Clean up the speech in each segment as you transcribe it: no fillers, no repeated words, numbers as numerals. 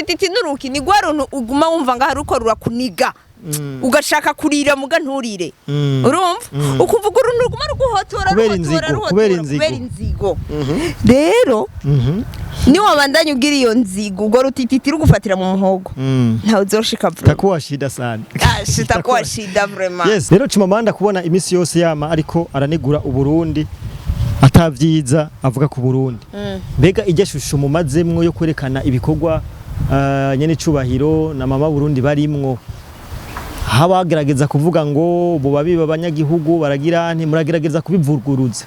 Titi nuruki ni gwa runtu uguma wumva ngaho ruko rurakuniga, ugashaka kurira muga nturire. Urumva ukumva urwo runtu ruguma ruguhotora, Kubera ruhotora, inzigo, ruhotora, kubera inzigo. Kubera inzigo. Rero niwabandanya ugira iyo nzigo, urwo rutititi rugufatira mu muhogo, ntawe uzoshika vraiment. Takuwa shida sana. Ah, shitakuwa shida vraiment. Yes, rero Chimamanda kubona imisi yose yama ariko aranegura Uburundi, atavyiza avuga ku Burundi. Mbega ijya shusho mumazemwo yo kwerekana ibikorwa nyene cubahiro na mama Burundi barimwo, habagerageza kuvuga ngo bo babiba abanyagihugu, baragira nti muragerageza kubivuguruza.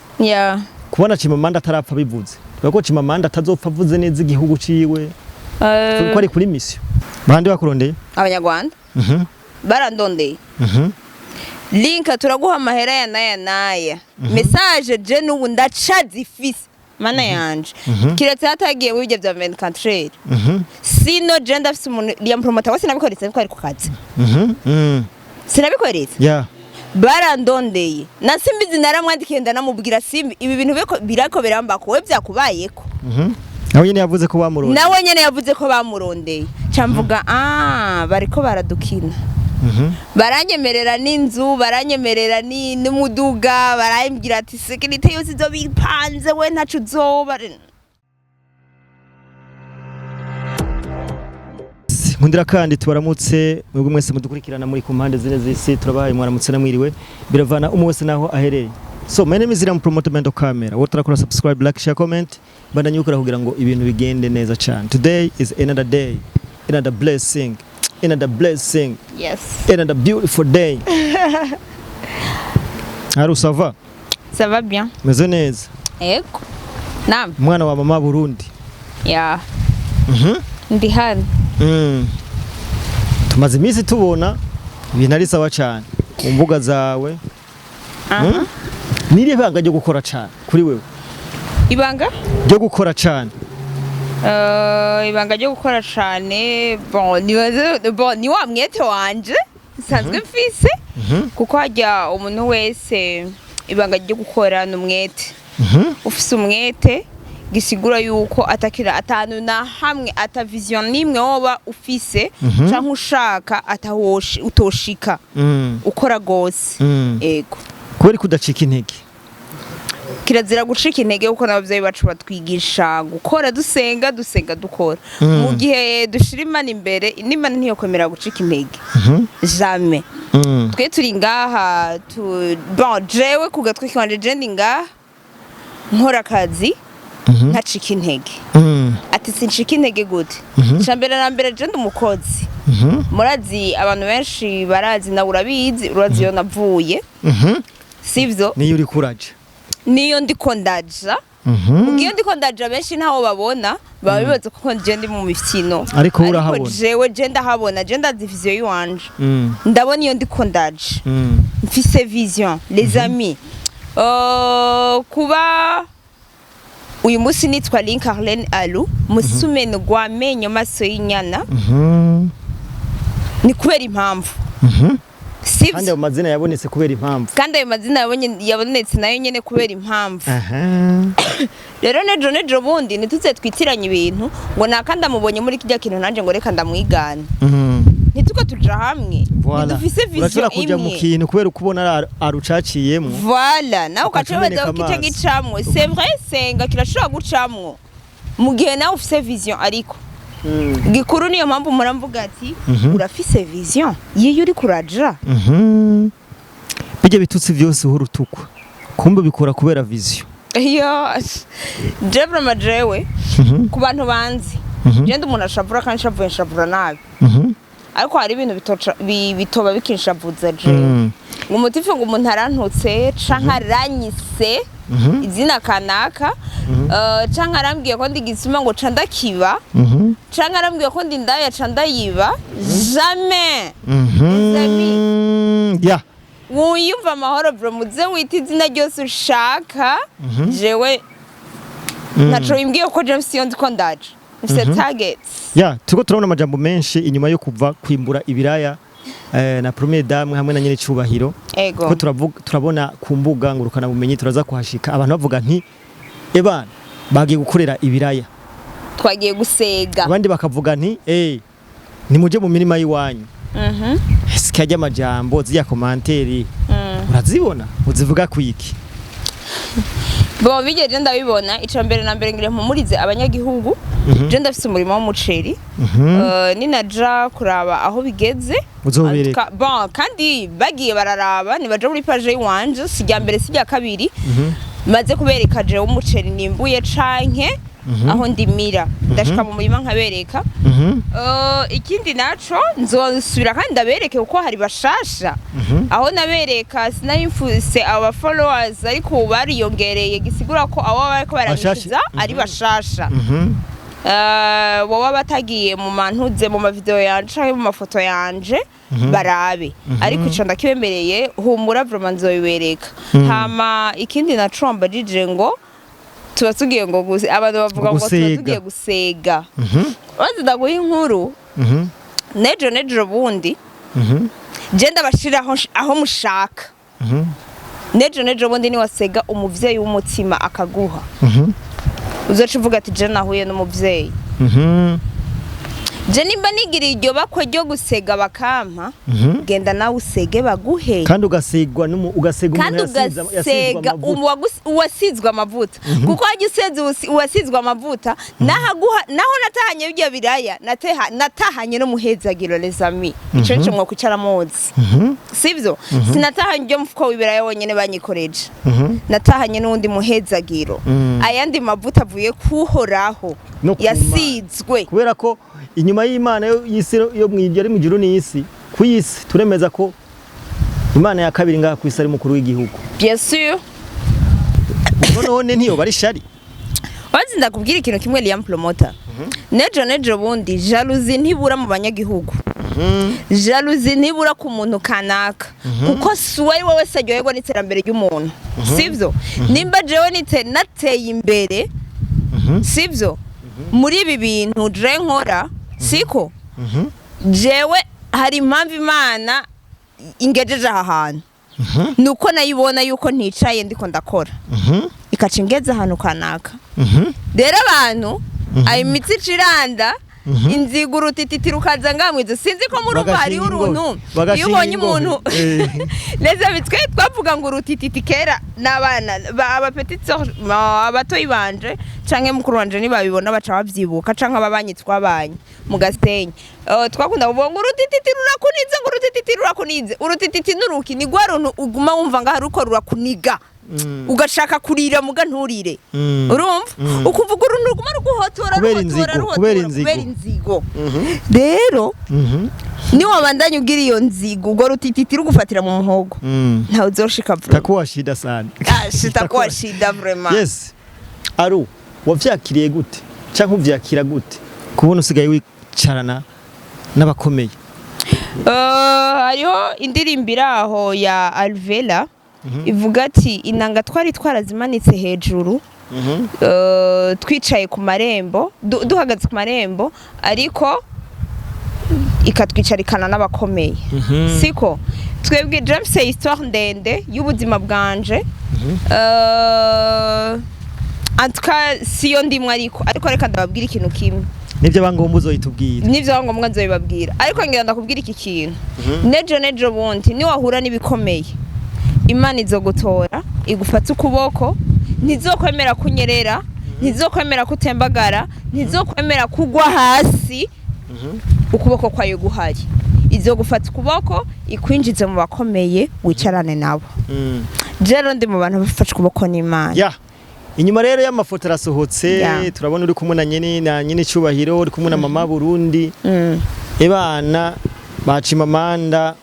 Kubona Chimamanda atarapfa bivuze, ko Chimamanda atazopfa avuze neza igihugu ciwe, ko ari kuri mission, bandi bakurondeye? Abanyarwanda barandondeye. Linka, turaguha amahera ya naya naya. Message je n'ubu ndacazifise, mana yanje, kiretse hatagiye mu bijya bya 24. Sino je ndafise umuntu ya promoter wese nabikoresha ko ari ku kazi. Sinabikoresha. Barandondeye na Simbizi, naramwandikiye, ndanamubwira: "Simbi, ibi bintu birako birambako, we byakubayeko?" Nawe nyene yavuze ko bamurondeye. Nawe nyene yavuze ko bamurondeye. Ca mvuga: "Ah, bariko baradukina." Baranyemerera n'inzu, baranyemerera n'umuduga, barambwira ati sécurité yose izoba ipanze, we ntaco uzoba. Nkundira kandi tubaramutse mwebwe mwese mudukurikirana muri ku mpande zine z'isi. Turabahaye mwaramutse namwiriwe, biravana umwe wese naho aherereye. So my name is Iram Promoter Mendo Camera. Wowe turakora subscribe, like, share, comment, bandanye ukora kugira ngo ibintu bigende neza cyane. Today is another day, another blessing, another blessing, another beautiful day. Haru, ça va? Ça va bien. Meze neza? Ego, nam. Umwana wa mama Burundi. Ya. Ndi hano. Tumaze iminsi tubona ibintu ari sawa cyane ku mbuga zawe. Aha. Ni ibanga ryo gukora cyane kuri wewe? Ibanga? Ryo gukora cyane. Ibanga ryo gukora cane, bon, nibaze, bon, ni wa mwete wanje nsanzwe mfise, kuko harya umuntu wese ibanga ryo gukora ni umwete. Ufise umwete, gisigura yuko atakira atanu na hamwe, ata vision nimwe woba ufise canke ushaka atawoshi utoshika ukora gose. Ego. Kubera ko udacika intege? Kirazira gucika intege, kuko n'abavyeyi bacu batwigisha gukora dusenga, dusenga dukora. Mu gihe dushira Imana imbere, n'Imana ntiyokwemera gucika intege, jamais. Twe turi ngaha tu, bon, jewe ku gatwe kanje, je ndi ngaha nkora akazi ntacika intege. Ati sincika intege gute? Ca mbere na mbere, je ndi umukozi. Murazi, abantu benshi barazi, nawe urabizi, urazi iyo navuye. Sivyo? Niyo uri kuraje. Niyo ndiko ndaja. Mugihe iyo ndiko ndaja, benshi ntaho babona, baba bibaza ko je ndi mu mikino. Ariko wowe urahabona. Jewe je ndahabona, je ndazi vision yiwanje. Ndabona iyo ndiko ndaja. Mfise vision, les amis. Kuba uyu munsi nitwa Link Arlene Alu musumeno gwamenyo maso y'inyana, ni kubera impamvu. Kandi Sivyo? ayo mazina yabonetse kubera impamvu. Kandi ayo mazina yabonetse nayo nyene kubera impamvu. Rero nejo bundi ntituze twitiranye ibintu ngo naka ndamubonye muri kijya kintu, nanje ngo reka ndamwigane. Ntituko tuja hamwe. Voilà. Ntidufise vision Urashobora kuja mu imwe. kintu kubera uko ubona arucaciyemwo. Voilà, nawe Ugaca ugaca umeneka wibaza ko kica amaso. gicamwo. C'est vrai, senga kirashobora gucamwo mu gihe nawe ufise vision, ariko gikuru niyo mpamvu muramvuga ati urafise vision yiyo uri kuraja. Bijya bitutsi vyose uhora utukwa, kumbe bikora kubera vision. Iyo je vraiment, jewe ku bantu banzi, je ndi umuntu ashavura, kandi nshavuye nshavura nabi. Ariko hari ibintu bitoba bikinshavuza jewe, ngo umutife ngo umuntu arantutse canke aranyise izina kanaka, canke arambwiye ko ndi gisuma ngo ca ndakiba, canke arambwiye ko ndi ndaya ca ndayiba, jamais. Les amis. Wuyumva amahoro bro, muze wita izina ryose ushaka, jewe ntaco bimbwiye, ko James iyo ndiko ndaje mfise targets. Ya, turiko turabona amajambo menshi inyuma yo kuva kwimbura ibiraya na première dame hamwe na nyene cubahiro. Ego. Ko turavuga, turabona ku mbuga ngurukana bumenyi, turaza kuhashika, abantu bavuga nti ebana bagiye gukorera ibiraya. Twagiye gusega. Abandi bakavuga nti nimuje mu mirima y'iwanyu. Ese ajya amajambo, ziriya commentaires urazibona, uzivuga kwiki? Bo bigeje ndabibona. Ica mbere na mbere, ngire mpumurize abanyagihugu. Je ndafise umurima w'umuceri. Ninaja kuraba aho bigeze. Uzobereka. Bon, kandi bagiye bararaba, nibaja muri page yiwanje, si irya mbere si irya kabiri maze kubereka jewe umuceri nimbuye canke aho ndimira. Ndashika mu murima nkabereka. Ikindi naco, nzosubira kandi ndabereke kuko hari bashasha. Aho nabereka sinari mfuse aba followers, ariko ubu bariyongereye, gisigura ko abo bariko baranyishyuza ari bashasha. Boba batagiye mu mantuze, mu mavideo yanje canke mu mafoto yanje barabe, ariko ico ndakibemereye, humura, vraiment nzobibereka. Hama ikindi naco wambajije ngo tuba tugiye ngo abantu bavuga ngo tuba Gusega. tugiye gusega. Wazi, ndaguha inkuru. Nejo nejo bundi, je ndabashiraho aho mushaka. Nejo nejo bundi niwasega umuvyeyi w'umutima akaguha, uzoca uvuga ati: "Je nahuye n'umuvyeyi." Je nimba nigiriye iryo bakwe ryo gusega bakampa, genda nawe usege baguhe. Kandi ugasigwa ugasega kandi umuntu yasizwe ugasega amavuta. Uwasizwe amavuta, kuko wajya useze uwasizwe amavuta nahaguha. Naho natahanye ibyo biraya, natahanye n'umuhezagiro. Les amis, ico nico mwokwicara muzi, sivyo? Sinatahanye ibyo mufuko w'ibiraya wonyene banyikoreje, natahanye n'uwundi muhezagiro, ayandi mavuta avuye kuhoraho No ku Mana. yasizwe. Kubera ko inyuma y'Imana y'isi yo ari mu ijuru n'isi, ku isi turemeza ko Imana ya kabiri ngaha ku isi ari mukuru w'igihugu. Bien sûr. Ubwo none ntiyo bari shari? Wazi, ndakubwira ikintu kimwe, Liam Promoter. Nejo nejo bundi, jalousie ntibura mu banyagihugu, jalousie ntibura ku muntu kanaka, kuko si uwo ari we wese aryoherwa n'iterambere ry'umuntu, sivyo? Nimba jewe nateye imbere, sivyo, muri ibi bintu je nkora, siko jewe hari impamvu Imana ingejeje aha hantu, nuko nayibona yuko nticaye ndiko ndakora, ikaca ingeze ahantu kanaka. Rero abantu ayo imitsi iciranda inziga, urutititi rukaza ngamwizo. Sinzi ko muri ubu hariho Bagashinga uruntu ingohe. iyo Bagashinga ubonye ingohe. umuntu neza bitwe twavuga ngo urutititi kera n'abana aba petite sœur, abatoyi banje canke mukuru wanje nibabibona baca bavyibuka, canke ababanyi twabanye mu Gasenyi. Twakunda kuvuga ngo urutititi rurakunize, ngo urutititi rurakunize. Urutititi n'uruki ni rwa runtu uguma wumva ngaho ruko rurakuniga, ugashaka kurira muga nturire. Urumva, ukumva urwo runtu ruguma ruguhotora, Kubera ruhotora, inzigo, ruhotora, kubera inzigo. Kubera inzigo. Rero niwabandanya ugira iyo nzigo, urwo rutititi rugufatira mu muhogo, ntawe uzoshika vraiment. Takuwa shida sana. Ah, sitakuwa shida vraiment. Yes, aru wavyakiriye gute canke uvyakira gute kubona usigaye wicarana n'abakomeye? Hariho indirimbo iri aho ya Alvera ivuga ati: "Inanga twari twarazimanitse hejuru, twicaye ku marembo, duhagaze ku marembo, ariko ikatwicarikana n'abakomeye." Siko twebwe James, histoire ndende y'ubuzima bwanje. En tout cas siyo ndimwe, ariko reka ndababwira ikintu kimwe. Nivyo bangomba uzoyitubwira. Nivyo ngombwa nzobibabwira, ariko ngira ndakubwira iki kintu: nejo nejo bundi niwahura n'ibikomeye, Imana izogutora igufate ukuboko, ntizokwemera kunyerera, ntizokwemera kutembagara, ntizokwemera kugwa hasi. Ukuboko kwayo guhari, izogufata ukuboko ikwinjize mu bakomeye, wicarane nabo. Rero ndi mu bantu bafashe ukuboko n'Imana. Ya, inyuma rero y'amafoto arasohotse, turabona uri kumwe na nyene cyubahiro, uri kumwe na mama Burundi. Ebana bacima amanda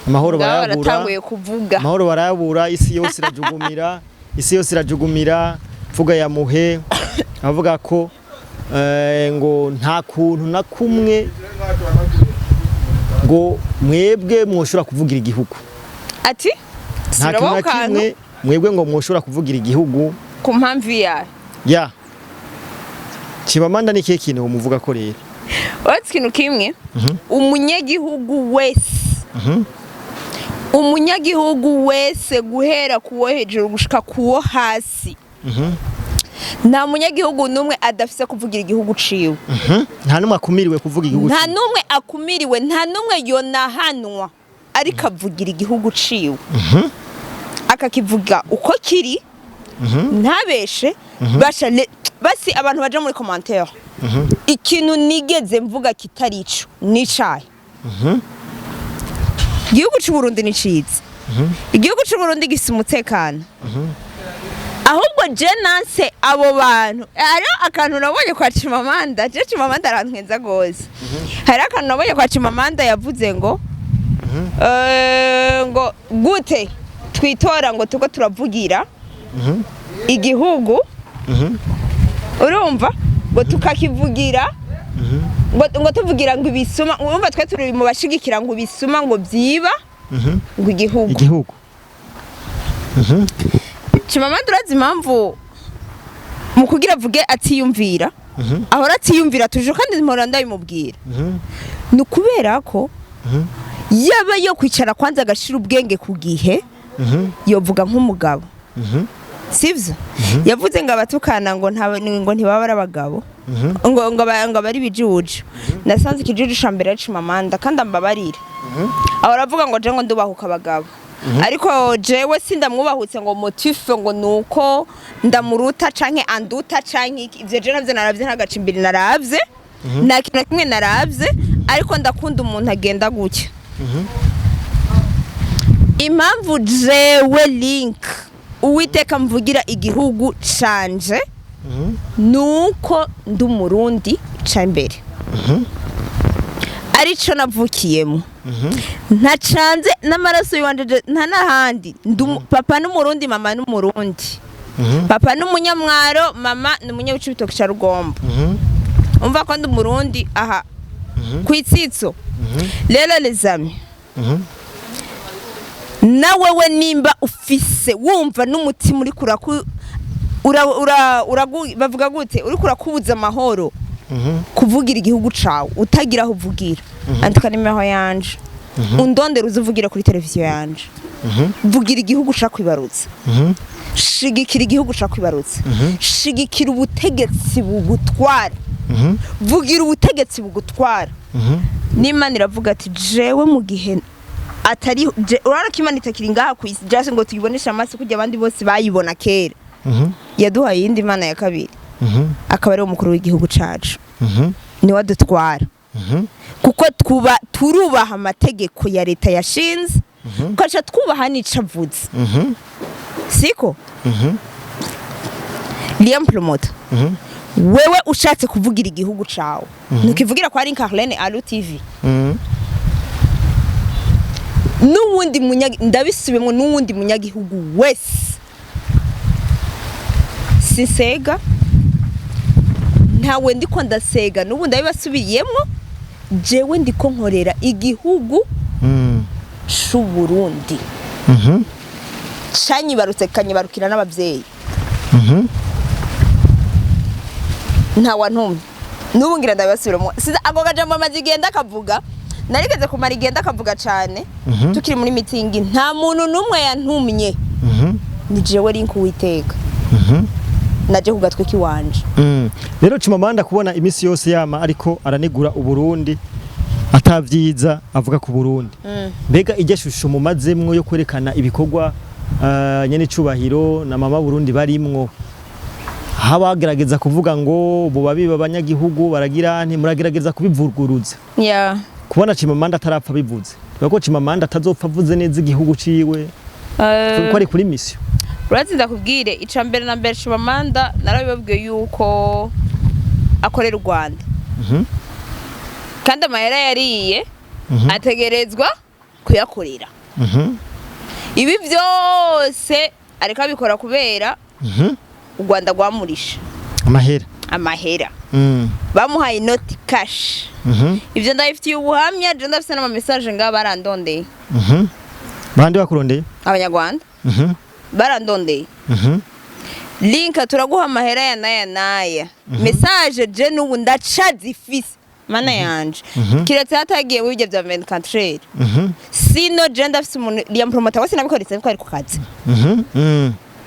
amahoro Ngaho barayabura. baratanguye kuvuga. Amahoro barayabura, isi yose irajugumira, isi yose irajugumira. Mvuga ya muhe avuga ko ngo nta kuntu na kumwe ngo mwebwe mwoshobora kuvugira igihugu. Ati Nta kintu na kimwe mwebwe ngo mwoshobora kuvugira igihugu. Ku mpamvu yayo. Ya Chimamanda, ni kihe kintu muvuga ko rero? Uretse ikintu kimwe, umunyagihugu wese, umunyagihugu wese guhera ku wo hejuru gushika ku wo hasi. Nta munyagihugu n'umwe adafise kuvugira igihugu ciwe. Nta n'umwe akumiriwe kuvuga igihugu. Nta n'umwe akumiriwe, nta n'umwe yonahanwa, ariko avugira igihugu ciwe, akakivuga uko kiri, ntabeshe. Basha basi abantu baja muri commentaire, ikintu nigeze mvuga kitari ico nicaye? Igihugu c'u Burundi ni ciza, igihugu c'u Burundi gifise umutekano. Ahubwo je nanse abo bantu. Hariho akantu nabonye kwa Chimamanda. Je Chimamanda arantwenza gose. Hariho akantu nabonye kwa Chimamanda, yavuze ngo ngo gute twitora ngo tuko turavugira igihugu, urumva, ngo tukakivugira, ngo tuvugira ngo ibisuma, urumva, twe turi mu bashigikira ngo ibisuma ngo byiba ngo igihugu. Igihugu. Chimamanda, urazi impamvu mu kugira avuge atiyumvira, ahora atiyumvira tuje, kandi mpora ndabimubwira? Ni ukubera ko yaba yo kwicara kwanza agashira ubwenge ku gihe, yovuga nk'umugabo. Sivyo yavuze ngo abatukana ngo ngo ntibaba ari abagabo, ngo abari ibijuju. Nasanze ikijuju ca mbere ari Chimamanda, kandi ambabarire. Ahora avuga ngo je ngo ndubahuka abagabo, ariko jewe sindamwubahutse ngo motif ngo nuko ndamuruta canke anduta canke iki. Ivyo je navyo naravye, ntagaca imbere naravye, nta kintu na kimwe naravye, ariko ndakunda umuntu agenda gutya. Impamvu jewe Link Uwiteka mvugira igihugu canje nuko ndi Umurundi ca mbere, arico navukiyemo, ntacanze n'amaraso yiwanje nta n'ahandi. Papa n'Umurundi, mama n'Umurundi. Papa n'Umunyamwaro, mama ni Umunyabicibitoke ca Rugombo. Umva ko ndi Umurundi aha kwitsitso. Rero les amis, na wewe nimba ufise, wumva n'umutima uri kuraku ura, ura, uragu, bavuga gute, uriko urakubuza amahoro kuvugira igihugu cawe, utagira aho uvugira, andika nimero yanje, undondera, uze uvugira kuri televiziyo yanje. Vugira igihugu cakwibarutse, shigikira igihugu cakwibarutse, shigikira ubutegetsi bugutwara, vugira ubutegetsi bugutwara. N'Imana iravuga ati jewe mu gihe atari urabona ko Imana itakiri ngaha ku isi just ngo tuyiboneshe amaso kujya abandi bose bayibona kera. Yaduhaye iyindi Mana ya kabiri, akaba ari umukuru w'igihugu cacu, niwe adutwara, kuko twuba turubaha amategeko ya leta yashinze, tukaca twubaha n'ico avuze. Siko Liam Promoter, wewe ushatse kuvugira igihugu cawe, ntukivugira ko ari Carlene Alu TV n'uwundi ndabisubiyemo, n'uwundi munyagihugu wese. Sinsega, ntawe ndiko ndasega, n'ubu ndabibasubiyemo. Jewe ndiko nkorera igihugu c'Uburundi canyibarutse, kanyibarukira n'abavyeyi. Ntawantumye, n'ubu ngira ndabibasubiramo. Ako kajambo amaze igihe ndakavuga, narigeze kumara igihe ndakavuga cane tukiri muri mitingi. Nta muntu n'umwe yantumye, ni jewe Link Uwiteka naje ku gatwe kiwanje. Rero Chimamanda, kubona iminsi yose yama ariko aranegura Uburundi, atavyiza avuga ku Burundi, mbega ijya shusho mumazemwo yo kwerekana ibikorwa nyene cubahiro na mama Burundi barimwo, habagerageza kuvuga ngo bo biba abanyagihugu baragira nti muragerageza kubivuguruza, kubona Chimamanda atarapfa bivuze, ko Chimamanda atazopfa avuze neza igihugu ciwe ko ari kuri mission? Urazi, ndakubwire, ica mbere na mbere, Chimamanda narabibabwiye yuko akorera u Rwanda, kandi amahera yariye ategerezwa kuyakorera. Ibi byose ariko abikora kubera u Rwanda rwamurisha amahera. Amahera bamuhaye inoti cash. Ibyo ndabifitiye ubuhamya, je ndafise n'ama message ngaha, barandondeye. Bande bakurondeye? Abanyarwanda barandondeye. "Linka, turaguha amahera ya naya naya." Message je n'ubu ndacazifise, mana yanje, kiretse hatagiye wibyo bya 24. Sino je ndafise umuntu Liam Promoter we, sinabikoretse ko ari ku kazi.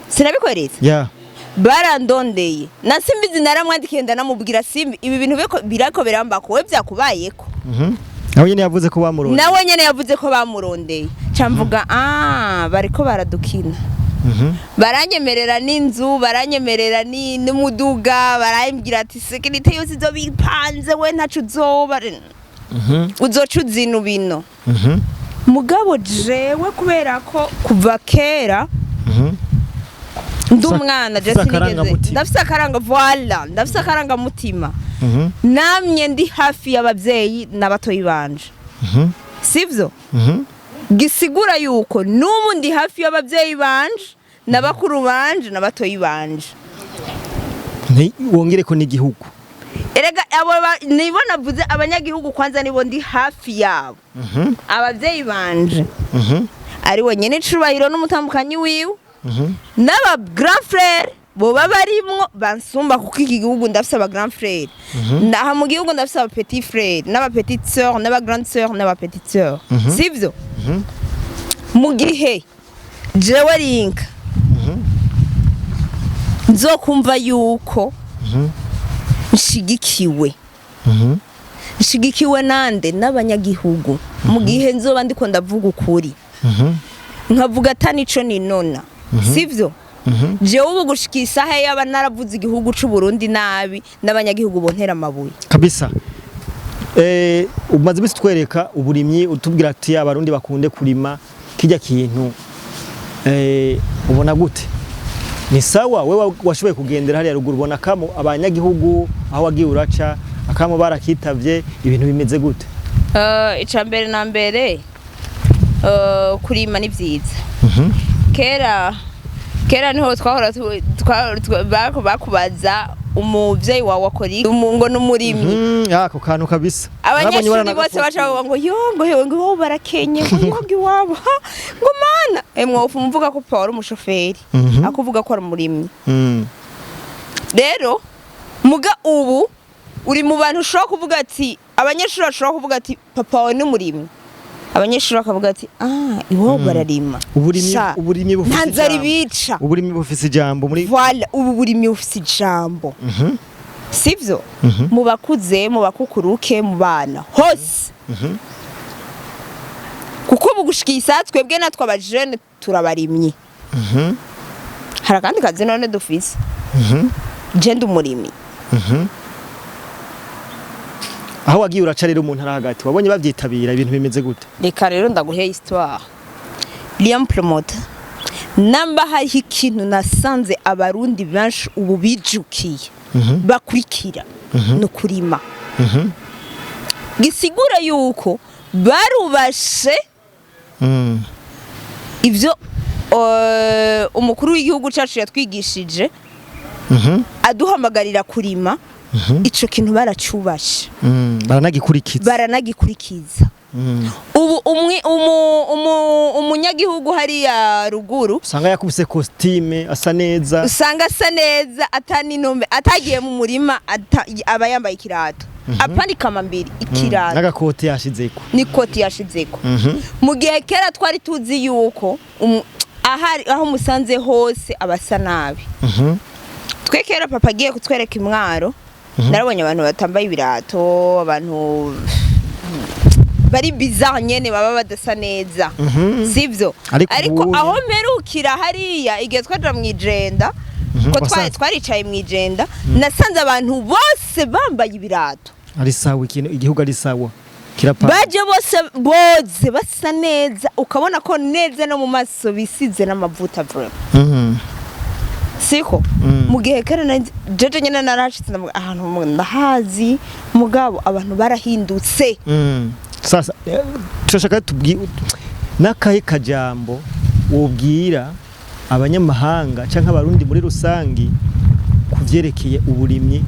Sinabikoretse. Barandondeye na Simbizi, naramwandikiye, ndanamubwira: "Simbi, ibi bintu birako birambako, we byakubayeko?" Nawe nyene yavuze ko bamurondeye. Nawe nyene yavuze ko bamurondeye. Camvuga: "Ah, bariko baradukina." Baranyemerera n'inzu, baranyemerera n'umuduga, barambwira ati: "Sécurité yose izoba ipanze, we ntaco uzoba, uzoca uzina bino." Mugabo jewe, kubera ko kuva kera ndi umwana, je Ufise sinigeze akarangamutima. Ndafise akaranga, voilà, ndafise akarangamutima. Namye ndi hafi y'abavyeyi n'abatoyi banje, sivyo? Gisigura yuko n'ubu ndi hafi y'abavyeyi banje na bakuru banje n'abatoyi banje. Wongere ko n'igihugu. Erega abo nibo navuze, abanyagihugu kwanza nibo ndi hafi yabo. Abavyeyi banje, ari we nyene icubahiro n'umutambukanyi wiwe, n'aba grand frère boba barimwo bansumba, kuko iki gihugu ndafise aba grand frère, ndaha mu gihugu ndafise aba petit frère n'aba petite sœur n'aba grande sœur n'aba petite sœur, sivyo? Mu gihe jewe Rinka nzokumva yuko nshigikiwe, nshigikiwe nande? N'abanyagihugu. Mu gihe nzoba ndiko ndavuga ukuri, nkavuga atanico ninona, sivyo? Jewe ubu gushika isaha, yaba naravuze igihugu c'u Burundi nabi, n'abanyagihugu bontera amabuye. Kabisa. Umaze imisi twereka uburimyi, utubwira ati abarundi bakunde kurima kijya kintu. Ubona gute? Ni sawa? Wewe washoboye kugendera hariya ruguru, ubona kamo abanyagihugu aho wagiye uraca akamo barakitavye? Ibintu bimeze gute? Ica mbere na mbere, kurima ni vyiza. Kera kera niho twahora bakubaza umuvyeyi wawe akora iki, ngo n'umurimyi. Ako kantu kabisa. Narabonye Abanyeshuri baranagafotora. bose baca bavuga ngo yo, ngo hewe, ngo iwabo barakenye, ngo yo, ngo iwabo ha, ngo mana emwe, wofu mvuga ko papa wari umushoferi, akuvuga ko ari umurimyi. Rero muga ubu uri mu bantu ushobora kuvuga ati, abanyeshuri bashobora kuvuga ati: "Papa wawe ni umurimyi." Abanyeshuri bakavuga ati: "Ah, iwabo bararima." Uburimyi, Sha, uburimyi bufise nta nzara ijambo. ibica. Uburimyi bufise ijambo muri Voilà, ubu burimyi bufise ijambo, sivyo? Mu bakuze, mu bakukuruke, mu bana hose, kuko ubu gushika iyi saha twebwe natwe abajene turabarimyi. Hari akandi kazi none dufise? Je ndi umurimyi. Aho wagiye uraca rero mu ntara hagati, wabonye bavyitabira? Ibintu bimeze gute? Reka rero ndaguhe histoire. Liam Promoter, namba hariho ikintu nasanze abarundi benshi ubu bijukiye bakurikira, ni ukurima. Gisigura yuko barubashe ivyo umukuru w'igihugu cacu yatwigishije, aduhamagarira kurima. Ico kintu baracubashe. Baranagikurikiza. Baranagikurikiza. Ubu umunyagihugu hariya ruguru usanga yakubise costume, asa neza. Usanga asa neza, ataninombe, atagiye mu murima, aba yambaye ikirato, apana ikamambiri, ikirato. N'agakote yashizeko. N'ikoti yashizeko. Mu gihe kera twari tuzi yuko ahari aho umusanze hose aba asa nabi. Twe kera papa agiye kutwereka imwaro, narabonye abantu batambaye ibirato, abantu bari bizarre nyene, baba badasa neza, sivyo? Ariko ariko aho mperukira hariya, igihe twaja mw'ijenda, ko twari twaricaye mw'ijenda, nasanze abantu bose bambaye ibirato. Ari sawa, ikintu igihugu ari sawa kirapa. Baje bose boze basa neza, ukabona ko neza no mu maso bisize n'amavuta vraiment, siko? Mu gihe kera jeje nyene narashitse ndavuga ahantu ndahazi, mugabo abantu barahindutse. Sasa turashaka tubwi n'akahe kajambo wobwira abanyamahanga canke abarundi muri rusangi kuvyerekeye uburimyi,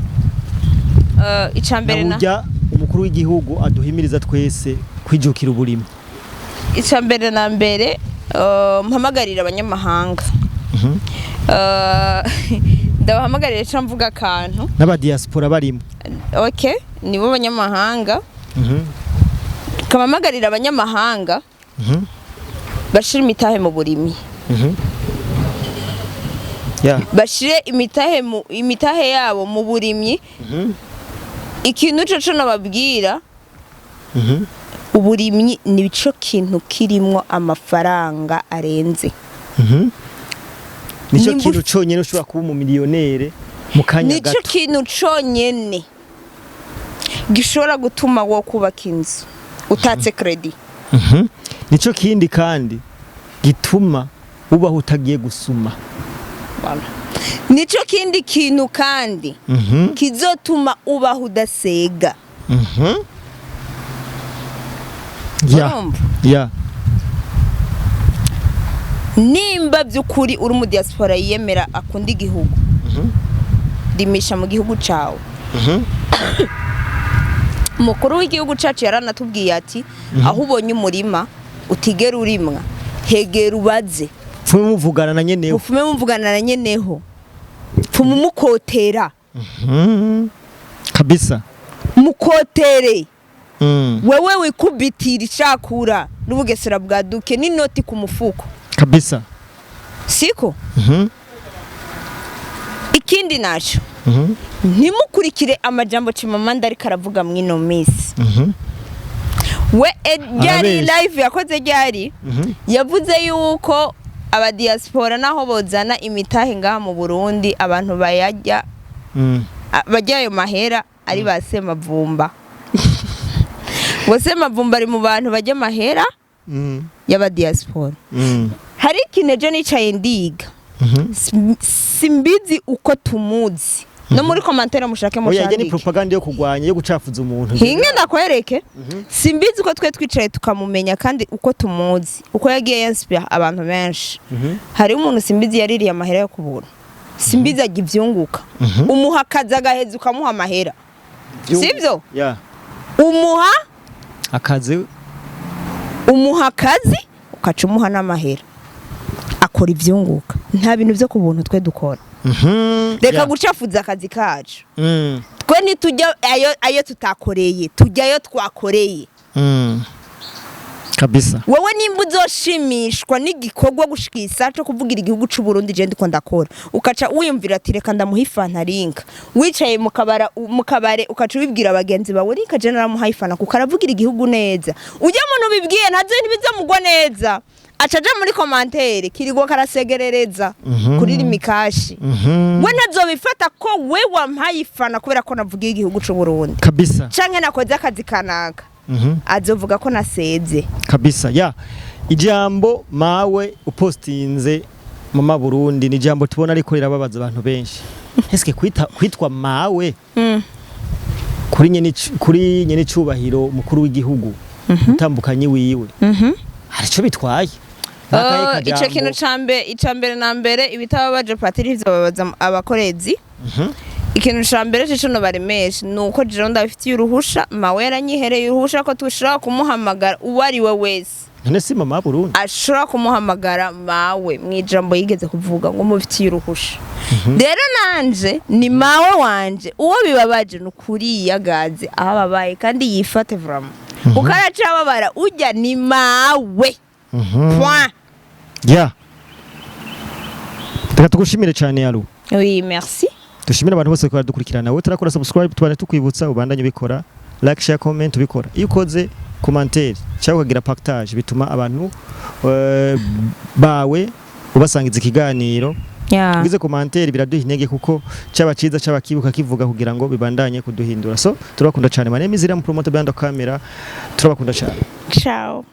Ica mbere na burya umukuru w'igihugu aduhimiriza twese kwijukira uburimyi? Ica mbere na mbere, mpamagarira abanyamahanga, ndabahamagarira ico mvuga akantu. N'abadiaspora barimo. Okay, nibo banyamahanga. Kamamagarira abanyamahanga bashira imitahe mu burimyi. Bashire imitahe yabo mu burimyi. Ikintu co nababwira, uburimyi nico kintu kirimwo amafaranga arenze. Nicyo Nimba kintu conyene ushobora kuba umumiliyonere mu kanya nico gato. kintu conyene gishobora gutuma wo kubaka inzu utatse crédit. Nico kindi kandi gituma ubaho utagiye gusuma. Voilà. Nico kindi kintu kandi kizotuma ubaho udasega. Urumva? Ya. Nimba by'ukuri uri mu diaspora yiyemera, akunda igihugu, rimisha mu gihugu cawe. Umukuru w'igihugu cacu yaranatubwiye ati: "Aho ubonye umurima utigera urimwa, hegera ubaze." Pfume muvugana na nyenewe. Mufume muvugana na nyeneho, pfuma umukotera. Kabisa. Mukotere. Wewe wikubitira icakura n'ubugesera bwa duke n'inoti ku mufuko. Kabisa. Siko? Mhm. Ikindi naco, ntimukurikire amajambo Chimamanda ariko aravuga mw'ino minsi. We ryari Arabeshya. live yakoze ryari, yavuze yuko abadiaspora naho bozana imitahe ngaha mu Burundi, abantu bayarya, barya ayo mahera ari ba Semavumba, ngo Semavumba ari mu bantu barya amahera y'abadiaspora. Hari ikintu ejo nicaye ndiga. Simbizi uko tumuzi, no muri commentaire mushake Oya, ijya ni mushandike. propaganda yo kugwanya, yo gucafuza umuntu. Hinge ndakwereke. Simbizi uko twe twicaye tukamumenya, kandi uko tumuzi, uko yagiye yanspira abantu benshi. Hariho umuntu simbizi yaririye amahera yo kubura, simbizi ajya ivyunguka, umuha akazi agaheza ukamuha amahera, sivyo? Ya. Umuha Akazi. Umuha akazi ukaca umuha n'amahera, akora ivyunguka. Nta bintu vyo ku buntu twe dukora. Reka gucafuza akazi kacu. Twe ntitujya ayo tutakoreye, tujya ayo twakoreye. Kabisa. Wowe nimba uzoshimishwa n'igikorwa gushikisa cyo kuvugira igihugu c'u Burundi je ndiko ndakora, ukaca wiyumvira ati: "Reka ndamuha ifanta rinka", wicaye mu kabara, mu kabare, ukaca ubibwira bagenzi bawe: "Rinka je naramuha ifanta kuko aravugira igihugu neza." Ujya muntu ubibwiye ntazo ntibizomugwa neza, aca aja muri commentaire kirigwa karasegerereza kuri Lumicash. We ntazobifata ko we wampaye ifana kubera ko navugiye igihugu c'u Burundi Kabisa. canke nakoze akazi kanaka. Azovuga ko naseze. Kabisa, ya. Ijambo mawe upostinze mama Burundi ni ijambo tubona ariko rirababaza abantu benshi. Eske kwitwa mawe kuri nyene cubahiro mukuru w'igihugu, utambukanye wiwe, hari ico bitwaye? Nakahe Ico kajambo? kintu ica mbere na mbere, ibitababaje Patiri ivyo babaza abakorezi. Ikintu ca mbere cico nobaremesha ni uko jewe ndabifitiye uruhusha. Mawe yaranyihereye uruhusha ko tushobora kumuhamagara, uwo ari we wese None si mama Burundi? ashobora kumuhamagara mawe. Mu ijambo yigeze kuvuga ngo mubifitiye uruhusha, rero nanje ni mawe wanje. Uwo bibabaje ni ukuri yagaze aho ababaye kandi yifate vraiment, kuko aracababara. Ujya ni mawe, point. Ya, reka tugushimire cyane, Yaru. Oui, merci. Dushimire abantu bose ko baradukurikirana. Wowe turakora subscribe, tubane tukwibutsa ubandanye ubikora, like, share, comment ubikora. Iyo ukoze commentaire cyangwa ukagira partage, bituma abantu bawe ubasangiza ikiganiro. Ugize commentaire biraduha intege, kuko cyaba ciza cyaba kibuka kivuga kugira ngo bibandanye kuduhindura. So turabakunda cyane. My name is Ram Promoter behind the camera. Turabakunda cyane. Ciao.